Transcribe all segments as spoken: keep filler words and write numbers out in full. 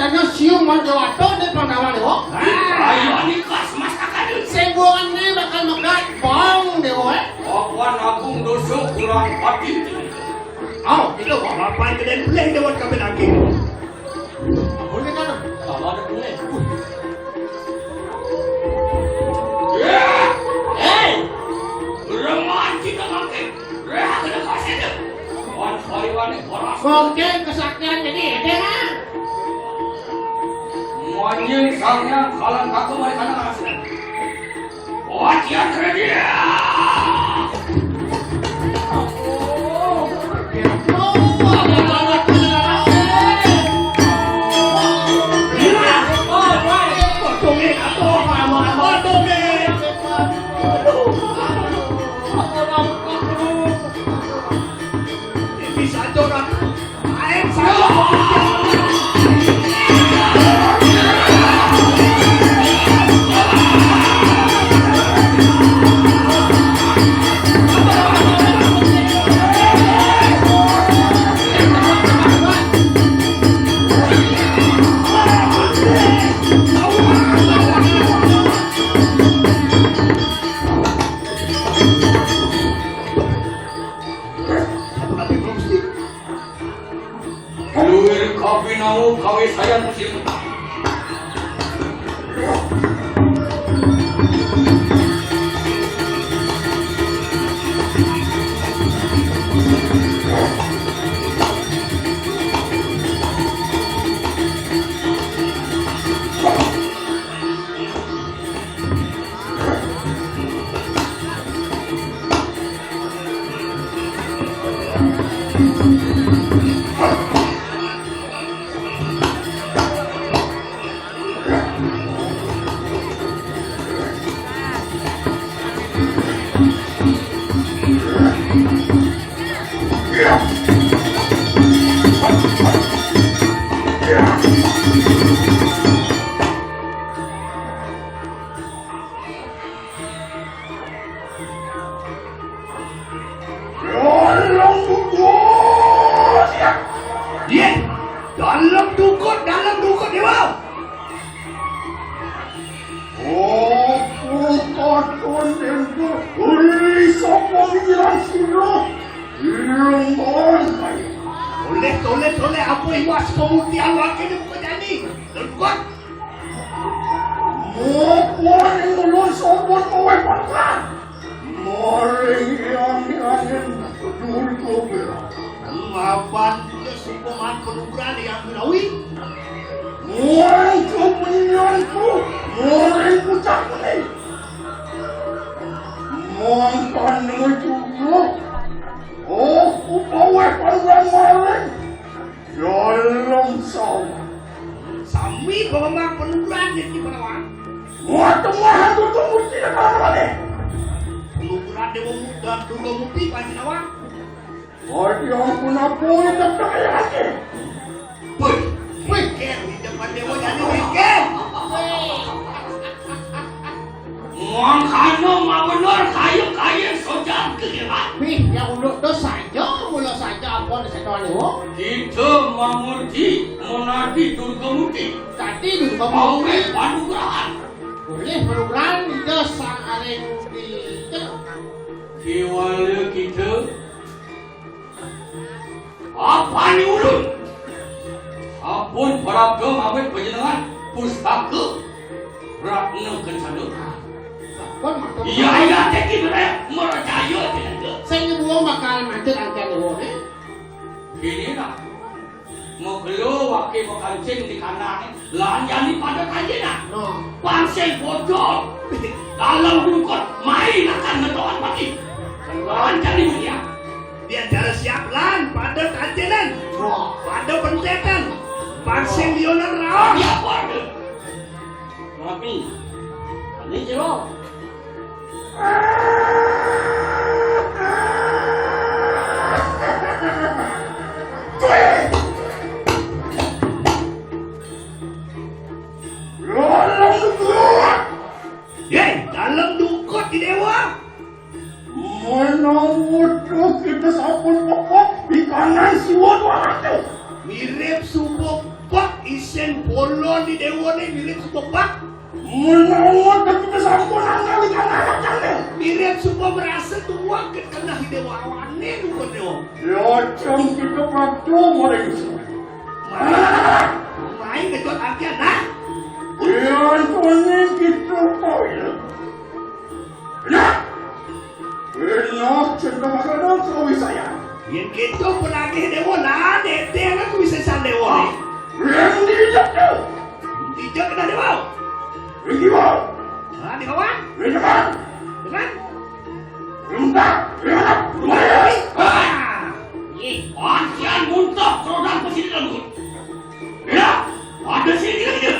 Karena siung manjawata di Pandawa Dewa. Ayo nikas masakan. Sing buangan ni bakal megat bang Dewa, eh. Papan Agung dosa kurang pati. Oh, itu kok. Papan gede boleh Dewa kabin lagi. Boleh kan? Kalau ada boleh. Ya. Hei. Lemah kita makin. Rehat ada kasih. Wan, kaliwan, boros. Mungkin kesaktian jadi ide, ha? Muanjing sangnya kalan kaku mari kana kana sini. Wajian kerja. Bisa jorok. Kaluwir kabinawa kawisayan musim. Dalem dukut, ya. Iya. Dalem dukut, dalem dukut, Dewa. Apa katon ento uli sapa pikiran sira? Ilung. Oleh, oleh, oleh, apa iwas pemutihan wakil buka jani? Dukut. Mopo ning ulun sombon kowe, Pangkal? Maring yang angin dulur kowe. Mapan juga sombongan penukuran yang berawi. Muang kemenyanku, maring pucak ini. Mangkan menuju. Oh, upawe panduan maring. Yolong sawa. Sami pemang penukuran di Pandawa. Muat temuan tutu mesti depan kami. Penukuran Dewa Muda Durga Muti Pandawa. Adi ampun apa yang datang ya hati. Wih, wih, ker, di depan Dewa jadi wih, ker. Mangkana mabenor kaya-kaya sojan keliwat. Wih, ya unduk tu saja, mula saja apa ni setuan ni, wo? Kita mangerti menadi Durga Muti. Tadi Durga Muti. Pawe panugrahan. Boleh panugrahan, ida sang aring di. Kiwala kita. Apaning ulun? Sampun prapta ngawit panjenengan pustaka Ratna Kencana. Sampun matur. Iya, iya, teki meraya mercaya jenengan. Sing nyuwun bakal matur angkan dewa, eh? Kini nah. Magelo wake makancing di kandang. Lan jani pada kaji nah. No. Pansing bocor. Dalam rungkut main akan ngetokan pati. Lan jani mulia. Diajar siap lan pada kajinan. Wah. Pada pencetan. Pansing liunan raos. Ya pada. Rapi. Ini jero. Yé, dalem dukut di déwa. Menawa kita sampun pepok di kanan siwa dua ratus. Mirip subuh pek Isin polon di déwané mirip suba bak. Menawa kita sampun angal ikan anak kami. Mirip suba merasa tuak ké keneh di déwa awané lupa déwa. Ya, cang kita patuh maring. Main, main kecut aja nah. Ya, antuné kita poil. Nah, enak cenah ada kawisayan. Yén kéto penagih déwa, nah, dédéng kawisésan déwa. Yang di jatuh. Di jatuh kena déwa. Yang di bawah. Nah, di bawah. Yang depan. Dengan. Entah. Yang mana? Wah. Ih, pasian muntah, produk pesini lalu. Ya, ada sini kita.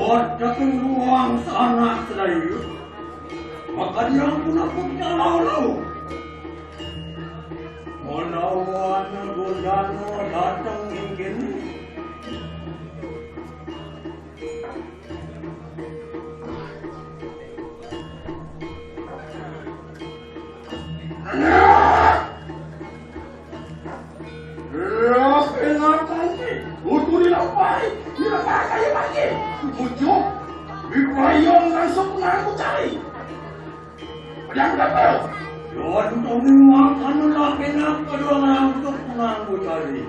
Wah, dateng ruang sanak selayu. Maka dia pun aku tidak lau-lau. Melawan Gordano dateng ingkene. Lah, enakan ki, kudu dilampahi, dilampahi kaya mati. Bujur, dibayang langsung pengaku cari. Padang kapal. Yon tong makan lah enak padang langsung pengaku cari.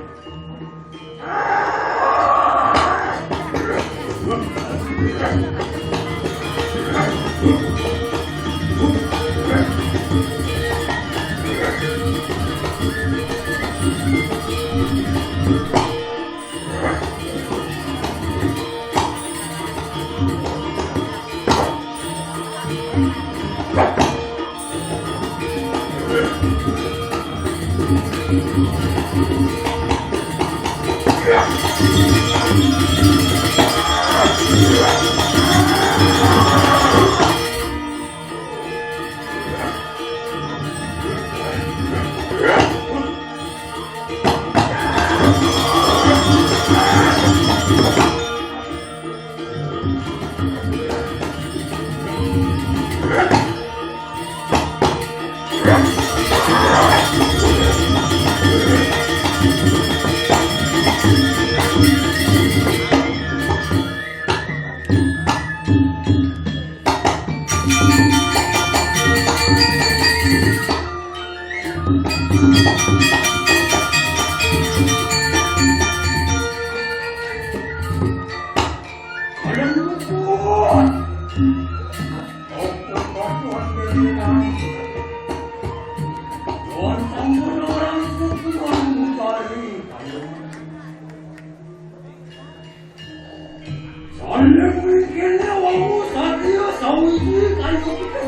Saling mikirne wau sadia sawiji kaya kita.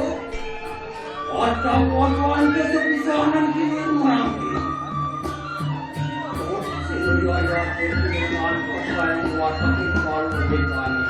Wacang-wacan kesepisanan kini merangkik. Sing liwat-liwat dengan pasaran watak yang baru dibani.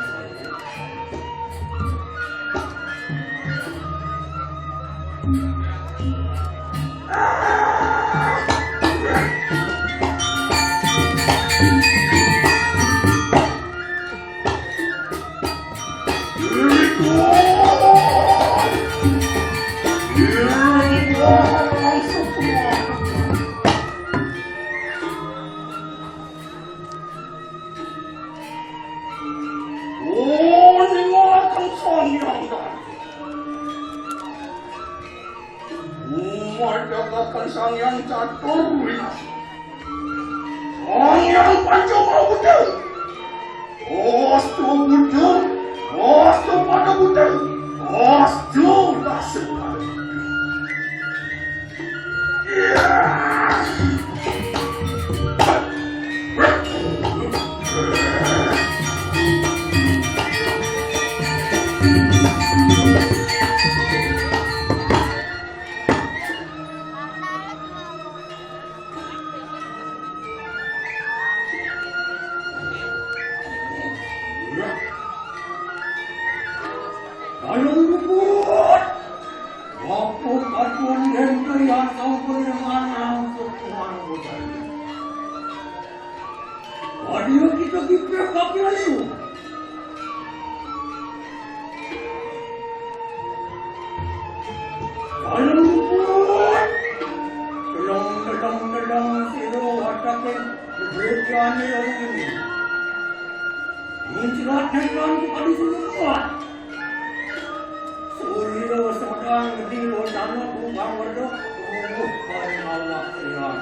Oh, ningalkan Sang Hyang Datu. Umat dagakan Sang Hyang Catur Winasya. Sang Hyang Panca Maha Buddha. Astu Buddha, astu Pada Buddha, astu Dasa Pada Buddha. Yan sampun dengan nangkep tuan budaya. Waduh, kita kiprah kapilayu. Kalau luput, telang, telang, telang, siro atakin berikan yang ini. Muncrat dengan kepada semua. Surya sedang di lodana bukan wedok, bukan awak siang.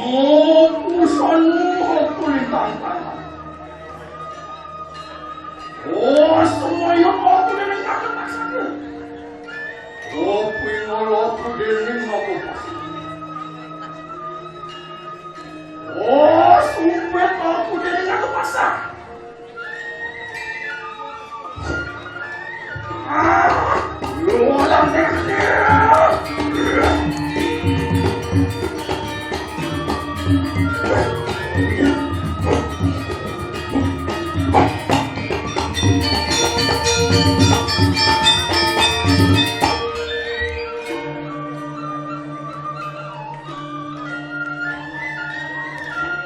Oh, pusan mo, kulitang tangan. Oh, semaya aku dengan kata paksaku. Oh, pingol aku dengan aku paksa. Oh, sumpet aku dengan aku paksa.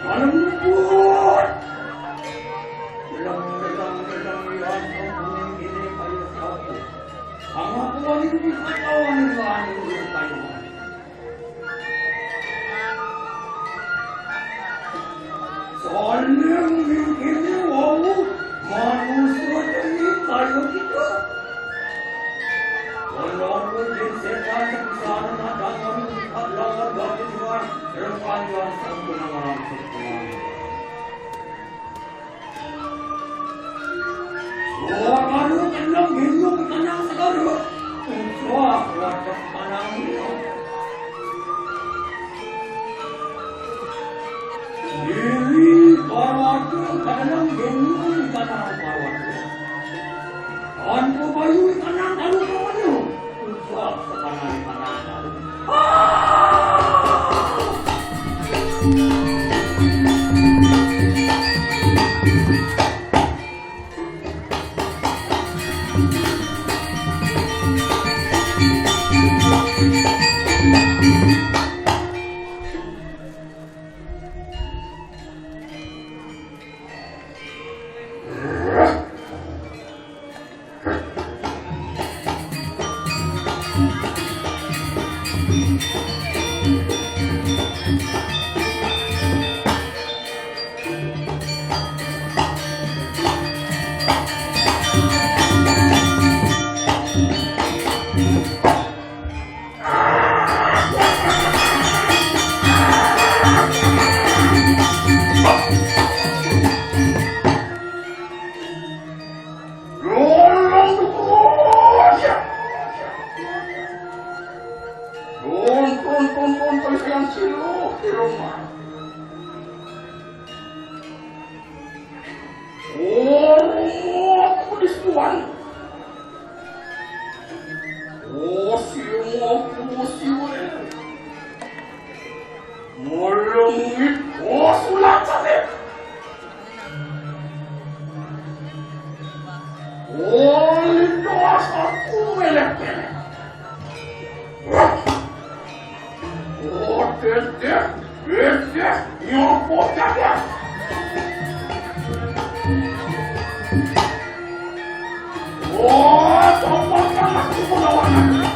Malam luput. Bilang, bilang, bilang, bilang, ini kayu sapu. Sama kuali ini kawan, kawan, kawan. Soalnya mungkin ini wau manusia ini kayu kita. Walaupun jin setan sebesar nak datang empat lawan batu dua, rempah yang sempurna orang sempurna. Wah, baru kenang bingung kenang segaru. Wah, wajah panang bingung. Diri parwata kenang bingung kenang parwata. Tanpa bayu kenang baru kawannya. Wah, sepanang panang baru. Ah! Lolong dukur. Don, don, don, don, don, yang silu di rumah. Oh, rumah aku di suan. Oh, silu aku, silu. Melengit, oh, sulap sakit. Oli doas aku melek-melek. Oh, dedek, dedek, nyopot dedek. Oh, copot panas di Pulau Anak.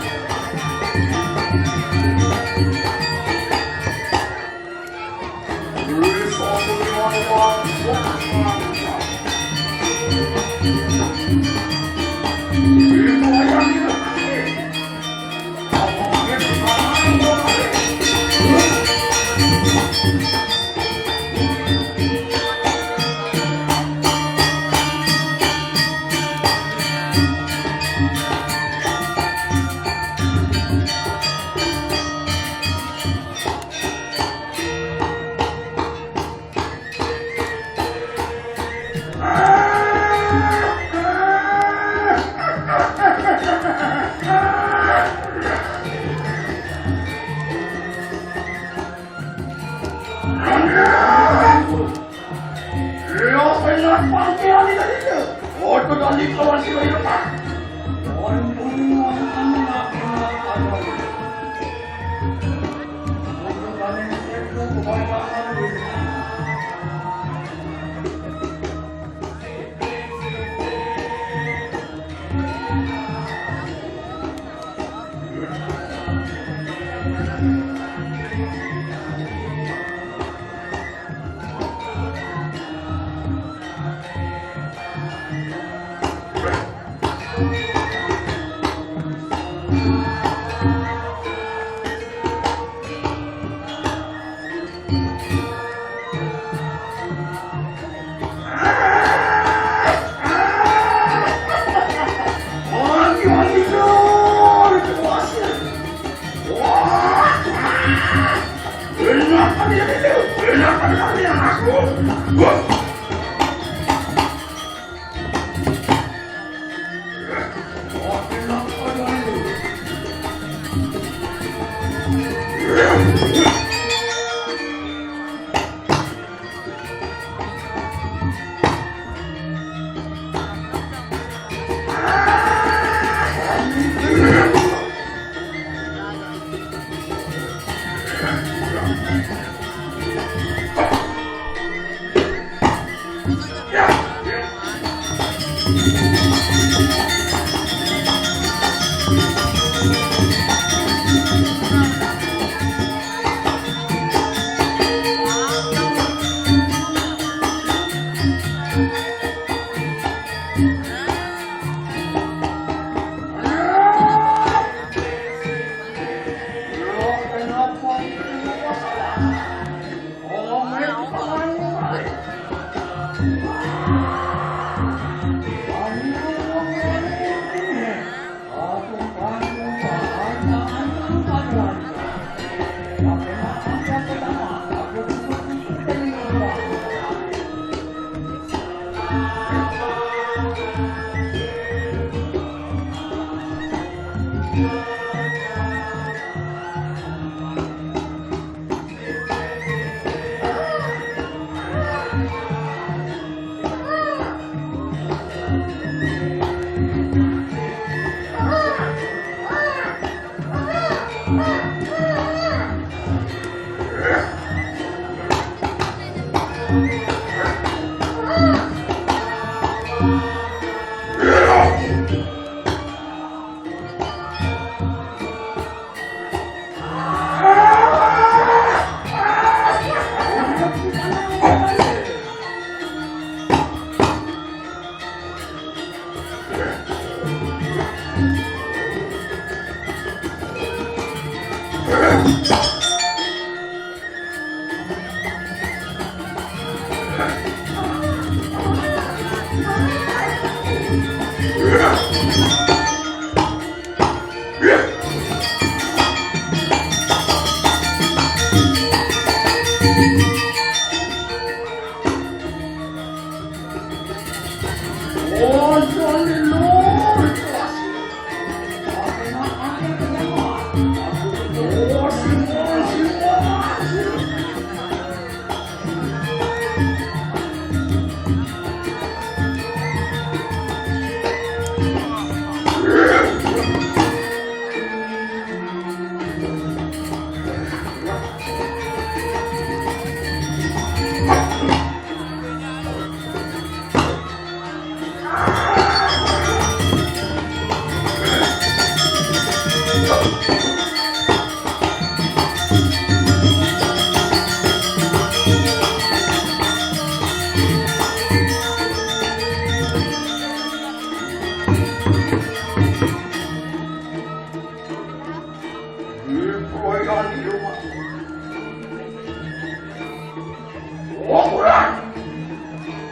Okurang!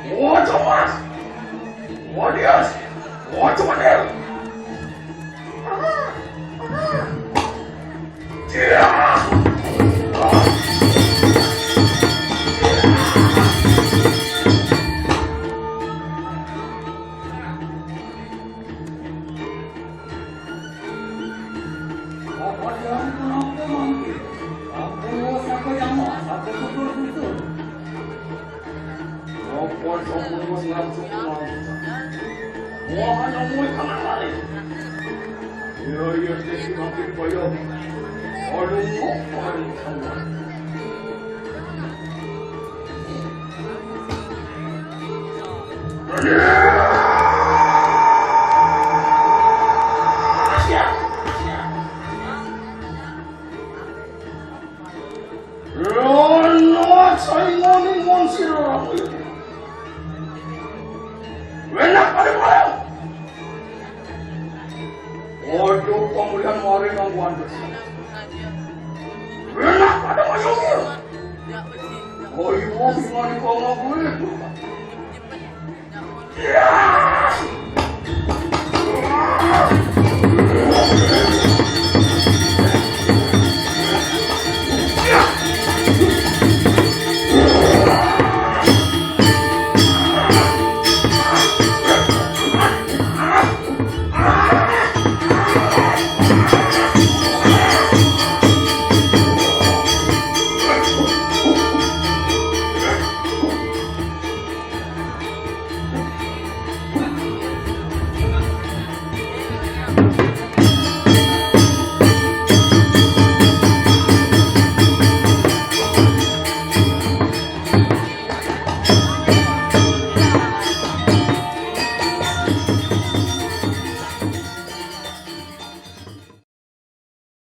Ocomas! Odias! Ocomanel! Wah, ana mung kamar mari. Iya, iya, dadi makin kaya. Aduh, aduh, aduh. Rono saingoni mon sira. Enak pada malam. Ojo pemulihan mari nganggo andus. Enak pada malam. Ayo, gimana kau mau gue?